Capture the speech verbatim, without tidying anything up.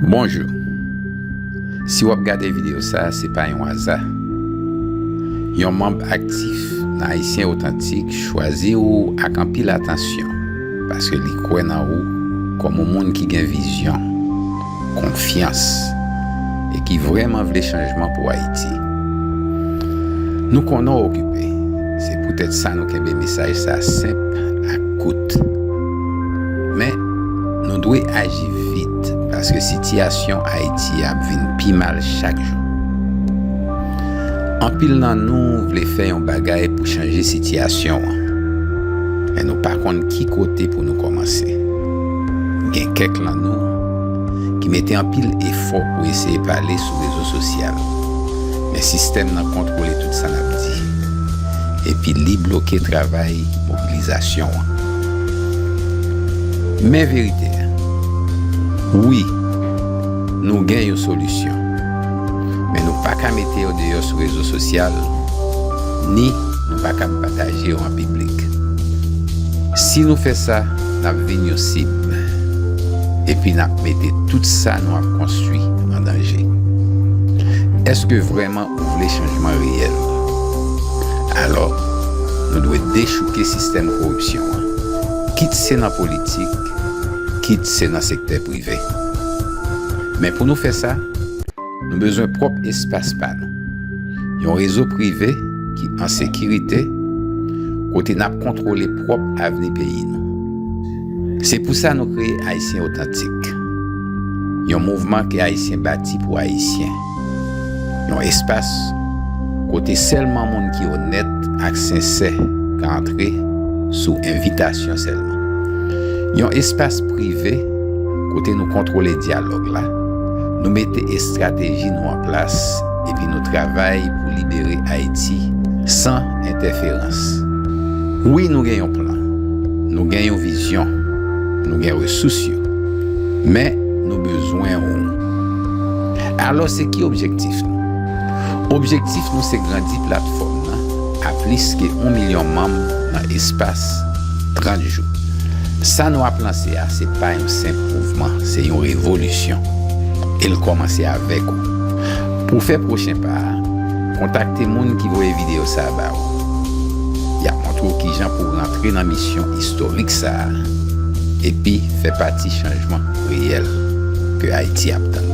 Bonjou. Si w ap gade videyo sa a, se pa yon aza. Yon manm aktif nan Ayisyen Otantik chwazi w ak anpil atansyon paske li kwè nan ou kòm yon moun ki gen vizyon, konfyans e ki vrèman vle chanjman pou Ayiti. Nou konnen w okipe. Se poutèt sa nou kenbe mesaj sa a senp ak kout. Men, nou dwe aji vit paske sitiyasyon Ayiti ap vin pi mal chak jou. Anpil nan nou vle fè yon bagay pou chanje sitiyasyon an, men nou pa konn ki kote pou nou kòmanse. Gen kèk nan nou ki mete anpil efò pou eseye pale sou rezo sosyal, men sistèm nan kontwole tout sa n ap di, epi li bloke travay mobilizasyon an. Men verite a. Wi, nou gen yon solisyon, men nou pa ka mete yo deyò sou rezo sosyal, ni nou pa ka pataje yo an piblik. Si nou fè sa, n ap vin yon sib, epi n ap mete tout sa nou ap konstwi an danje. Èske vrèman ou vle chanjman reyèl? Alò, nou dwe dechouke sistèm koripsyon an, kit se nan politik, kit se nan sektè prive. Men pou nou fè sa, nou bezwen pwòp espas pa nou. Yon rezo prive ki an sekirite, kote n ap kontwole pwòp avni peyi nou. Se pou sa nou kreye Ayisyen Otantik, yon mouvman ke Ayisyen bati pou Ayisyen. Yon espas kote sèlman moun ki onèt ak sensè ka antre sou envitasyon sèlman. Yon espas prive kote nou kontwole dyalòg la, nou mete estrateji nou an plas, epi nou travay pou libere Ayiti san entèferans. Wi, nou gen yon plan. Nou gen yon vizyon. Nou gen resous yo. Men, nou bezwen ou. Alò, se ki objektif nou? Objektif nou se grandi platfòm nan a plis ke yon milyon manm nan espas trant jou. Sa nou ap lanse a, se pa yon senp mouvman, se yon revolisyon. E l kòmanse avèk ou. Pou fè pwochen pa a, kontakte moun ki voye videyo sa a ba ou. Y ap montre w kijan pou w rantre nan misyon istorik sa a, epi fè pati chanjman reyèl ke Ayiti ap tann.